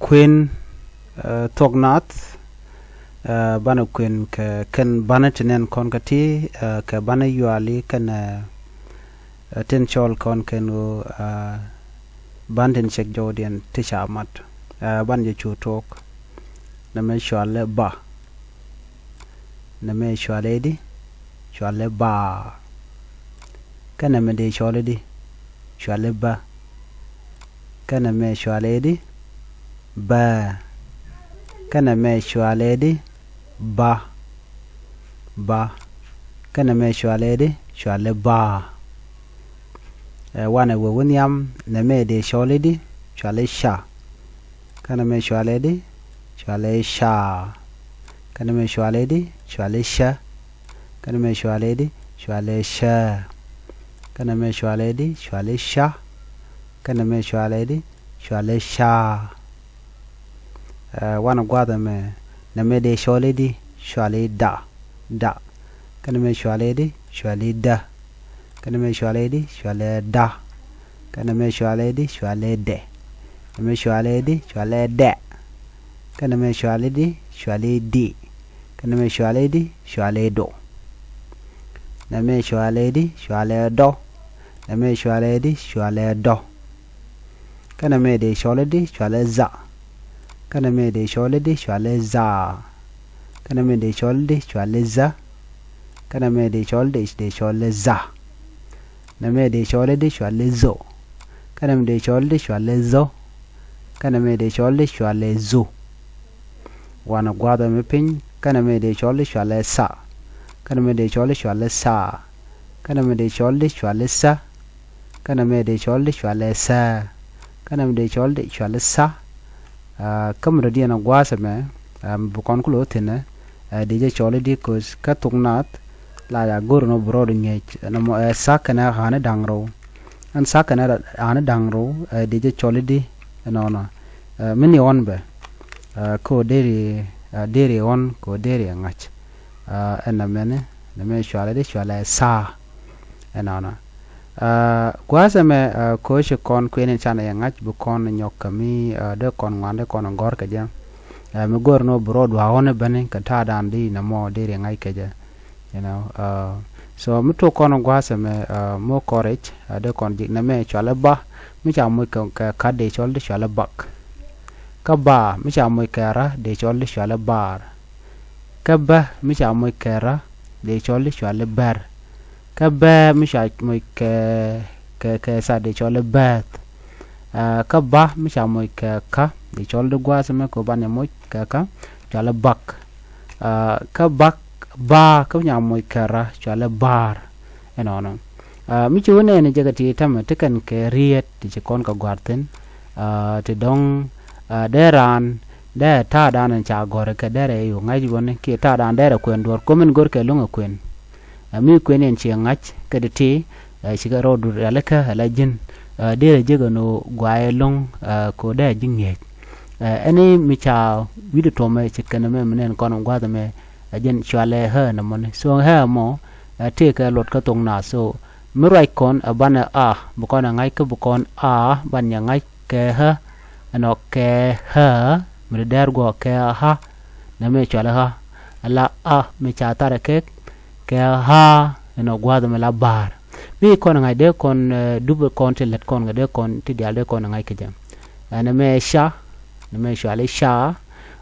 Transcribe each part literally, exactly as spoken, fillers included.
Kuën, eh, thuɔk naath, eh, banɛ kuën kɛ kɛn banɛ ti nɛn kɔn kä ti, eh, kɛ banɛ yuali kɛn, eh, eh, tin cɔl kɔn kɛn ɣöö, eh, ban tin cɛk jɔwdiɛn ti ca mat. Eh, banɛ jɛ cu tuɔɔk. Nɛmɛ cualɛ ba. Nɛmɛ cualɛ di, cualɛ baa. Kä nɛmɛ dee cɔl i̱di, cualɛ bä. Kä nɛmɛ cualɛ i̱di, bä. Kä nɛmɛ cualɛ i̱di, ba, ba. Kä nɛmɛ cualɛ i̱di, cualɛ baa. Ɛ, wanɛ wee wä nhiam, nɛmɛ dee cɔl i̱di, cualɛ ca. Kä nɛmɛ cualɛ i̱di, cualɛ ca. Kä nɛmɛ cualɛ i̱di, cualɛ cä. Kä nɛmɛ cualɛ i̱di, cualɛ cä. Kä nɛmɛ cualɛ i̱di, cualɛ ca. Kä nɛmɛ cualɛ i̱di, cualɛ ca. Ɛ, wanɛ gua̱a̱th ɛmɛ, nɛmɛ dee cɔl i̱di, cualɛ da, da. Kä nɛmɛ cualɛ i̱di, cualɛ dä. Kä nɛmɛ cualɛ i̱di, cualɛ da. Kä nɛmɛ cualɛ i̱di, cualɛ dɛ. Nɛmɛ cualɛ i̱di, cualɛ dɛ. Kä nɛmɛ cualɛ i̱di, cualɛ di. Kä nɛmɛ cualɛ i̱di, cualɛ do. Nɛmɛ cualɛ i̱di, cualɛ dɔ. Nɛmɛ cualɛ i̱di, cualɛ dɔ. Kä nɛmɛ dee cɔl i̱di, cualɛ dha. Kä nɛmɛ dee cɔl i̱di, cualɛ dhaa. Kä nɛmɛ dee cɔl i̱di, cualɛ dhä. Kä nɛmɛ dee cɔl i̱di, dee cɔl i̱di dha. Nɛmɛ dee cɔl i̱di, cualɛ dho. Kä nɛmɛ dee cɔl i̱di, cualɛ dho. Kä nɛmɛ dee cɔl i̱di, cualɛ dhu. Wanɛ gua̱a̱th ɛmɛ piny, kä nɛmɛ dee cɔl i̱di, cualɛ tha. Kä nɛmɛ dee cɔl i̱di, cualɛ thaa. Kä nɛmɛ dee cɔl i̱di, cualɛ thä. Kä nɛmɛ dee cɔl i̱di, cualɛ thää. Kä nɛmɛ dee cɔl i̱di, cualɛ tha. Aa, kä mi dɔ̱diɛn ɛ gua̱a̱th ɛmɛ, aa, mi bi kɔn ku lo̱th thi̱n ɛ, aa, dee jɛ cɔl i̱di ko̱th kä thok naath, la ca go̱r nɔ bi rɔɔd ŋi̱eec, nɔmɔ ɛ tha kɛnɛ ɣa̱a̱n i̱ da̱ŋ rɛw. Ɛn tha kɛnɛ ɣa̱a̱n i̱ da̱ŋ rɛw, aa, dee jɛ cɔl i̱di ɛnɔnɔ. Aa, mi ni ɣɔn bɛ, aa, kä ɣöö deri, aa, deri ɣɔn, kä ɣöö deri ɛ ŋa̱c. Aa, ɛn nɛmɛni, nɛmɛ cualɛ i̱di, cualɛ tha. Ɛnɔnɔ. Aa, gua̱a̱th ɛmɛ, aa, ko̱ ci kɔn kuën in canɛ yɛ ŋa̱c bi kɔn nyɔk kä mi, aa, dee kɔn ŋuan dee kɔn gɔ̱r kɛ jɛ. Aa, mi go̱r ni wä bi rɔɔd wa̱a̱ ɣɔ̱n i̱ bäni kɛ ta̱a̱dan di nɛmɔ dee ri ŋa̱c kɛ jɛ. You know, aa, so mi tok kɔn gua̱a̱th ɛmɛ, aa, mi kɔrɛ, aa, dee kɔn ji̱ nɛmɛ cualɛ ba, mi ca moc kɛ, kɛ kä dee cɔl i̱di cualɛ bak. Kä ba, mi ca moc kɛ ra, dee cɔl i̱di cualɛ bar. Kä bä, mi ca moc kɛ ra, dee cɔl i̱di cualɛ bär. Kä bä, mi ca moc kɛ, kɛ, kɛ tha, dee cɔl i̱di bäth. Aa, kä ba, mi ca moc kɛ kä, dee cɔl i̱di gua̱a̱th ɛmɛ kɛ ɣöö banɛ moc kɛ kä, cualɛ bak. Aa, kä bak, ba, kä mi ca moc kɛ ra, cualɛ bar. Ɛnɔnɔ. Aa, mi ci wä nɛɛni jɛ kɛ ti tämɛ ti kɛn kɛ riet ti ci kɔn kɛ gɔ̱a̱r thi̱n. Aa, ti dɔ̱ŋ, aa, dee raan, dee ta̱a̱dan in ca gɔ̱r kɛ derɛ i̱ ŋa̱c wä ni kiɛ ta̱a̱dan derɛ kuɛn duɔ̱ɔ̱r ko̱ min go̱r kɛ lo̱ŋ ɛ kuɛn. Aa, mi kuɛn in ciɛ ŋa̱c kɛ ti ti, aa, cikɛ rɔɔdu rialikä ala ji̱n. Aa, derɛ jek ɛn ɣöö guayɛ lo̱ŋ, aa, ko̱ dee ji̱ ŋi̱eec. Aa, ɛn i̱ mi ca wi̱cdɛ tuɔmɛ ci kɛn ɛmɛ mi nɛn kɔn in gua̱a̱th ɛmɛ, aa, jɛn cualɛ ɣä nɛmɔni. So ɣä ɛmɔ, aa, tëëkɛ luɔt kä thok naath. So mi ruac kɔn ɛ banɛ a, bi kɔn ɛ ŋa̱c kä bi kɔn a, banɛ ŋa̱c kɛ ɣä, ɛnɔ kɛ ɣä, mi di dɛr guɔ kɛ ɣä, nɛmɛ cualɛ ɣä, ala a, mi ca tharɛ kɛ, kɛ ɣä, ɛnɔ gua̱a̱th ɛmɛ la ba̱a̱r. Mi kɔn ɛ ŋa̱c dee kɔn, ɛ, dup kɔn ti lät kɔn kɛ dee kɔn ti diaal dee kɔn ɛ ŋa̱c kɛ jɛ. Ɛ, nɛmɛ ca, nɛmɛ cualɛ ca,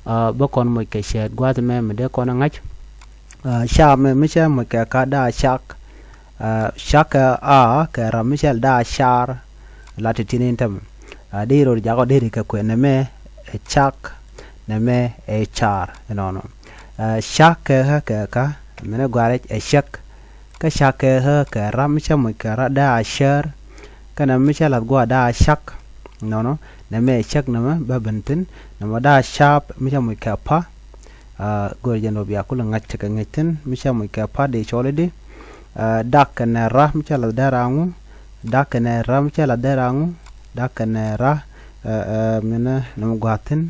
ɛ, bä kɔn moc kɛ cɛɛt gua̱a̱th ɛmɛ mi dee kɔn ɛ ŋa̱c. Aa, ca mɛ mi cɛ moc kɛ ka daa cak. Aa, cak kɛ a kɛ ra mi cɛ daa car. La ti tini tɛm. Aa, di rot jakɔ di ri kɛ kuɛ nɛmɛ ɛ cak, nɛmɛ ɛ car. Ɛnɔnɔ. Aa, cak kɛ ɣä kɛ ka, mɛnɛ guarɛ ɛ cäk. Kä cak kɛ ɣä kɛ ra mi cɛ moc kɛ ra daa cär. Kä nɛmɛ mi cɛ lath gua̱a̱ daa cak. Ɛnɔnɔ. Nɛmɛ ɛ cäk nɛmɛ bä ben thi̱n. Nɛmɛ daa cap mi cɛ moc kɛ pa. Aa, go̱o̱rɛ jɛn ɣöö bia kulɛ ŋa̱c tekɛ ŋäc thi̱n mi cɛ moc kɛ pa dee cɔl i̱di. Aa, dak kɛnɛ ra mi cɛ lath dee ra ŋu. Dak kɛnɛ ra mi cɛ lath dee ra ŋu. Dak kɛnɛ ra, aa, aa, minɛ nɛmɛ gua̱a̱th thi̱n.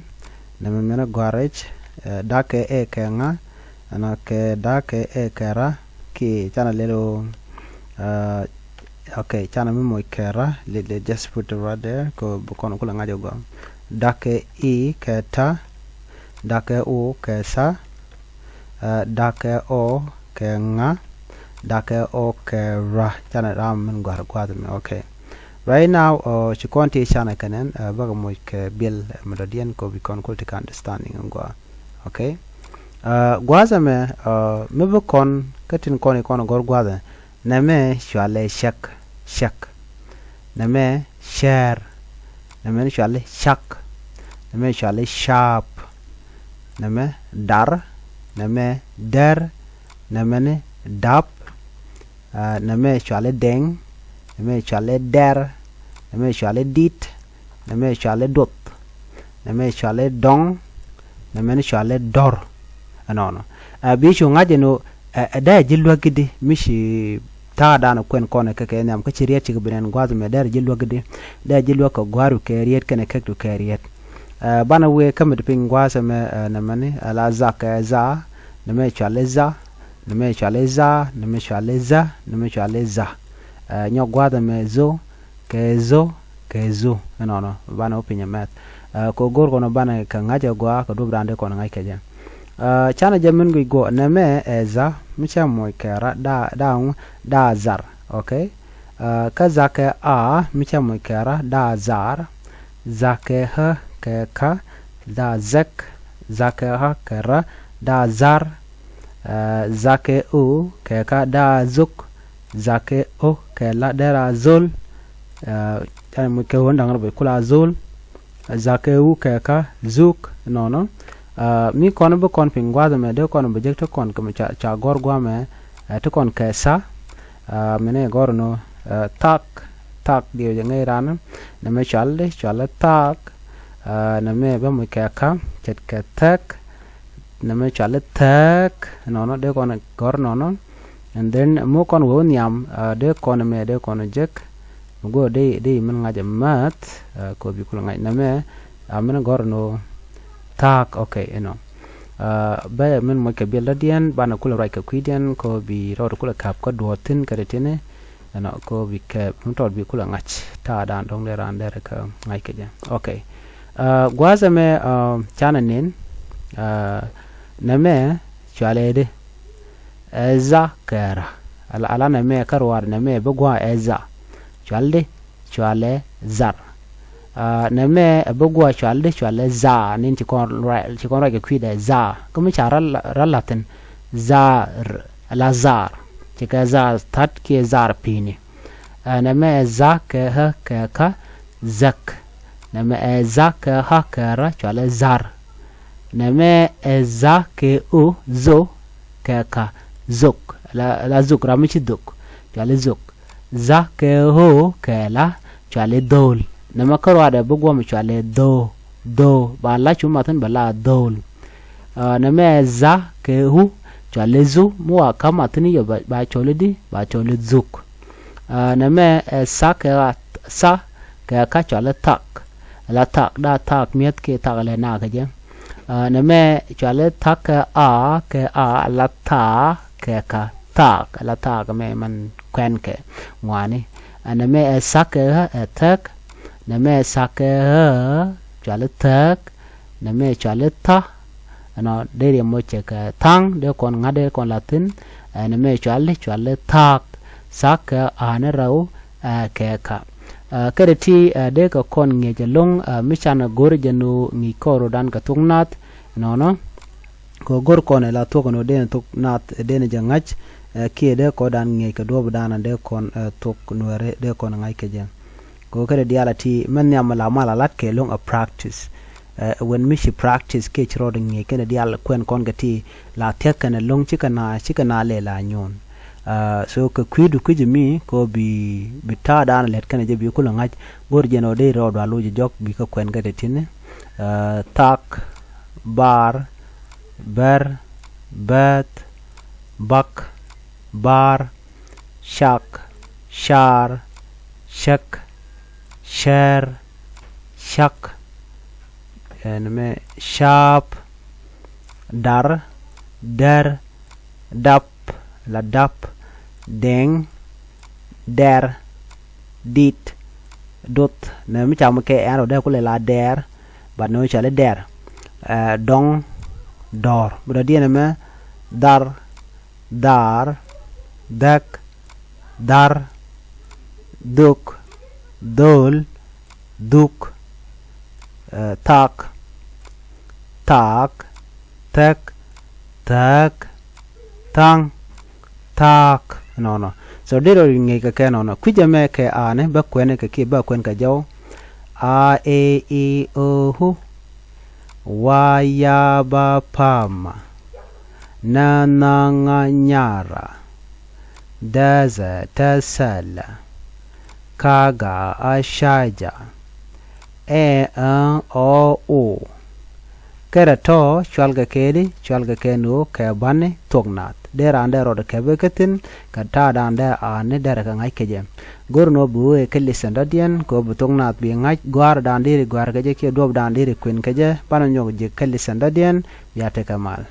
Nɛmɛ minɛ gua̱a̱r rɛc. Aa, dak kɛ ɛ kɛ ŋa. Ɛnɔ kɛ dak kɛ ɛ kɛ ra. Kiɛ canɛ lɛl ɣöö, aa, okay, canɛ mi moc kɛ ra. Let, let just put it right there. Kɛ bi kɔn kulɛ ŋa̱c ɛ gɔaa. Dakɛ i kɛ ta. Dakɛ u kɛ tha. Ɛ, dakɛ ɔ kɛ ŋa. Dakɛ ɔ kɛ ra. Canɛ ram min gua̱r gua̱th mɛ. Okay. Right now, ɔ, ci kɔn ti canɛ kɛnɛn, ɛ, bäkɛ moc kɛ biɛl, ɛ, mi dɔ̱diɛn kɔ bi kɔn kul ti kɛ understanding in gua. Okay. Ɛ, gua̱th ɛmɛ, ɛ, mi bi kɔn kä tin kɔn i kɔn gɔr gua̱th ɛ, nɛmɛ cualɛ cäk, cäk. Nɛmɛ cɛɛr. Nɛmɛ ni cualɛ cak. Nɛmɛ cualɛ caap. Nɛmɛ dar. Nɛmɛ dɛr. Nɛmɛ ni dap. Ɛ, nɛmɛ cualɛ dɛŋ. Nɛmɛ cualɛ dɛr. Nɛmɛ cualɛ dit. Nɛmɛ cualɛ duoth. Nɛmɛ cualɛ dɔŋ. Nɛmɛ ni cualɛ dɔr. Ɛnɔnɔ. Ɛ, bi cu ŋa̱c ɛn ɣöö, ɛ, ɛ, dee ji̱ luäk i̱di mi ci ta̱a̱ dan kuɛn kɔn ɛ kɛ kɛ nhiam kä ci riet cikɛ bi nɛn gua̱th mɛ, dee ji̱ luäk i̱di. Dee ji̱ luäk kɛ gua̱a̱ru kɛ riet kɛnɛ kekdu kɛ riet. Ɛ, banɛ wëë kä mi ti piny gua̱a̱th ɛmɛ, ɛ, nɛmɛ ni, ɛ, la dha kɛ dha. Nɛmɛ cualɛ dha. Nɛmɛ cualɛ dha. Nɛmɛ cualɛ dha. Nɛmɛ cualɛ dha. Ɛ, nyɔk gua̱th ɛmɛ dho kɛ dho kɛ dho. Ɛnɔnɔ banɛ wä piny ɛmɛth. Ɛ, kɛ go̱r kɔn banɛ kɛ ŋa̱c ɛ gɔaa kɛ duɔ̱p raan dee kɔn ŋa̱c kɛ jɛ. Ɛ, canɛ jɛ min guic guɔ nɛmɛ ɛ dha mi cɛ moc kɛ ra da, da ŋu, da dhar. Okay. Ɛ, kä dha kɛ a mi cɛ moc kɛ ra da dhar. Dha kɛ ɣä kɛ ka da dhɛk. Dha kɛ ɣä kɛ ra da dhar. Ɛ, dha kɛ o kɛ ka da dhok. Dha kɛ o kɛ la dee ra dhol. Ɛ, canɛ moc kɛ o ni da̱ŋ rɔ bɛ kula dhol. Dha kɛ u kɛ ka dhuk nɔnɔ. Ɛ, mi kɔn bi kɔn piny gua̱th ɛmɛ dee kɔn bi jek ti kɔn kɛ mi ca, ca gɔr gua̱a̱mɛ, ɛ, ti kɔn kɛ tha. Ɛ, mi ni gɔr nɔ, ɛ, thak, thak diɛ jɛ ŋäc ran. Nɛmɛ cualɛ, cualɛ thak. Ɛ, nɛmɛ bä moc kɛ ka, ce̱tkɛ thɛk. Nɛmɛ cualɛ thɛk nɔnɔ, dee kɔn gɔr nɔnɔ. And then mi kɔn wee wä nhiam, ɛ, dee kɔn mɛ dee kɔn jek. Mi go̱o̱r dee, dee min ŋa̱c ɛ math, ɛ, kɔ bi kulɛ ŋa̱c nɛmɛ, ɛ, min gɔr nɔ thaak, okay, you know. Ɛ, bɛ min moc kɛ biɛl dɔ̱diɛn, banɛ kulɛ ruac kɛ kui̱diɛn, kɔ bi rɔɔd kulɛ ka̱p kä duɔ̱ɔ̱thin kɛ ti tini, you know, kɔ bi kɛ, min tɔɔt bi kulɛ ŋa̱c, ta̱a̱ dan dɔ̱ŋ dee raan dee rɛ kä ŋa̱c kɛ jɛ. Okay. Ɛ, gua̱a̱th ɛmɛ, ɛ, canɛ nin, ɛ, nɛmɛ, cualɛ di. Ɛ dha kɛ ra. Ala, ala nɛmɛ kä ruaar nɛmɛ bi gua̱a̱ ɛ dha. Cual di, cualɛ dhar. Ɛ, nɛmɛ ɛ bi gua̱a̱ cual di, cualɛ dha. Nin ci kɔn ruac, ci kɔn ruac kɛ kui̱dɛ dha. Kä mi ca ra, ra la̱thin. Dhar, la dhar. Ci kɛ dhar tha̱t kiɛ dhar pi̱i̱ni. Ɛ, nɛmɛ ɛ dha kɛ ɣä kɛ ka dhäk. Nɛmɛ ɛ dha kɛ ɣä kɛ ra cualɛ dhar. Nɛmɛ ɛ dha kɛ o dho kɛ ka dhok. La, la dhok ram mi ci dhok. Cualɛ dhok. Dha kɛ o kɛ la cualɛ dhol. Nɛmɛ kä ruaadɛ bi guɔm cualɛ dho. Dho. Ba la cu mathin ba la dhol. Ɛ, nɛmɛ ɛ dha kɛ u cualɛ dhu. Mi wa ka mathin yɔ ba, ba cɔl di, ba cɔl dhuk. Ɛ, nɛmɛ ɛ tha kɛ ɣa, tha kɛ ka cualɛ thak. La thak, da thak mi̱eth kiɛ thak lɛ na kɛ jɛ. Ɛ, nɛmɛ cualɛ thak kɛ a, kɛ a, la tha kɛ ka thak, la thak mɛ man kuɛn kɛ ŋuani. Ɛ, nɛmɛ ɛ tha kɛ ɣä ɛ thäk. Nɛmɛ ɛ tha kɛ ɣä cualɛ thäk. Nɛmɛ cualɛ tha. Ɛnɔ dee riɛm mɔ cɛ kɛ tha̱a̱ŋ dee kɔn ŋa̱t dee kɔn la̱thi̱n. Ɛ, nɛmɛ cualɛ, cualɛ tha̱a̱k. Tha̱a̱k kɛ a̱a̱n rɛw, ɛ, kɛ ka. Ɛ, kɛ dee ti, ɛ, dee kɛ kɔn ŋi̱eec ɛlɔ̱ŋ, ɛ, mi canɛ go̱r jɛ ni ɣöö ŋi̱i̱c kɔn rɔ̱dan kɛ thok nath. Ɛnɔnɔ. Kɛ go̱r kɔn ɛ la thuɔ̱k ɛn ɣöö dee ni thok nath, ɛ, dee ni jɛ ŋa̱c, ɛ, kiɛ dee kɔn dan ŋi̱eec kɛ duɔ̱ɔ̱p dan dee kɔn, ɛ, thok nuɛɛri dee kɔn ŋa̱c kɛ jɛ. Kɛ ɣöö kɛ dee diaal a ti mɛn nhiam mi la mal a lat kɛ lo̱ŋ a practice. Ɛ, when mi ci practice kiɛ ci rɔɔd ŋi̱eec kɛn diaal kuɛn kɔn kɛ ti la thiäk kɛn lo̱ŋ cikɛ na, cikɛ na lɛ la nyuun. Ɛ, so kɛ kui̱du kui̱c mi kɛ ɣöö bi, bi ta̱a̱ dan lɛt kɛn jɛ bi kulɛ ŋa̱c go̱r jɛn ɣöö dee rɔɔd wa loc jɔk bi kɛ kuɛn kɛ ti tini. Ɛ, thak, bar, bɛr, bɛth, bak, bar, cak, car, cäk, cɛɛr, cak, ɛn mɛ caap, dar, dɛr, dap, la dap, dɛŋ, dɛr, dit, duth. Nɛ mi cam kɛ ɛn rɔ dee kulɛ la dɛr, But ni wä cɔal i̱ dɛr. Ɛ, dɔŋ, dɔr. Bi dɔ̱diɛn ɛmɛ dhar, dhar, dhäk, dhar, dhök, dhöl, dhuk, ɛ, thak, thaak, thäk, thääk, thaŋ, thaak. Nɔnɔ. So dee rɔ ŋi̱i̱c kɛ kɛ nɔnɔ. Kui̱c ɛmɛ kɛ ani bä kuɛn kɛ kiɛ bä kuɛn kɛ jɔw. A, e, i, o, u. Wa, ya, ba, pa, ma. Na, na, ŋa, nya, ra. Da, za, ta, sa, la. Ka, ga, a, ca, ja. Ɛ, ä, ɔ, o. Kɛ rɛ tɔ cual kɛ kɛ di, cual kɛ kɛ ni o kɛ bani thuɔk naath. Dee raan dee rɔɔdɛ kɛ bi kä thi̱n kɛ ta̱a̱ daan dee a ni derɛ kɛ ŋa̱c kɛ jɛ. Go̱r ni o bi wee kɛ listen dɔ̱diɛn kɛ o bi thuɔk naath bi ŋa̱c gɔ̱a̱r daan diri gɔ̱a̱r kɛ jɛ kiɛ duɔp daan diri kuën kɛ jɛ. Banɛ nyɔk ji̱ kɛ listen dɔ̱diɛn. Bia tekɛ mal.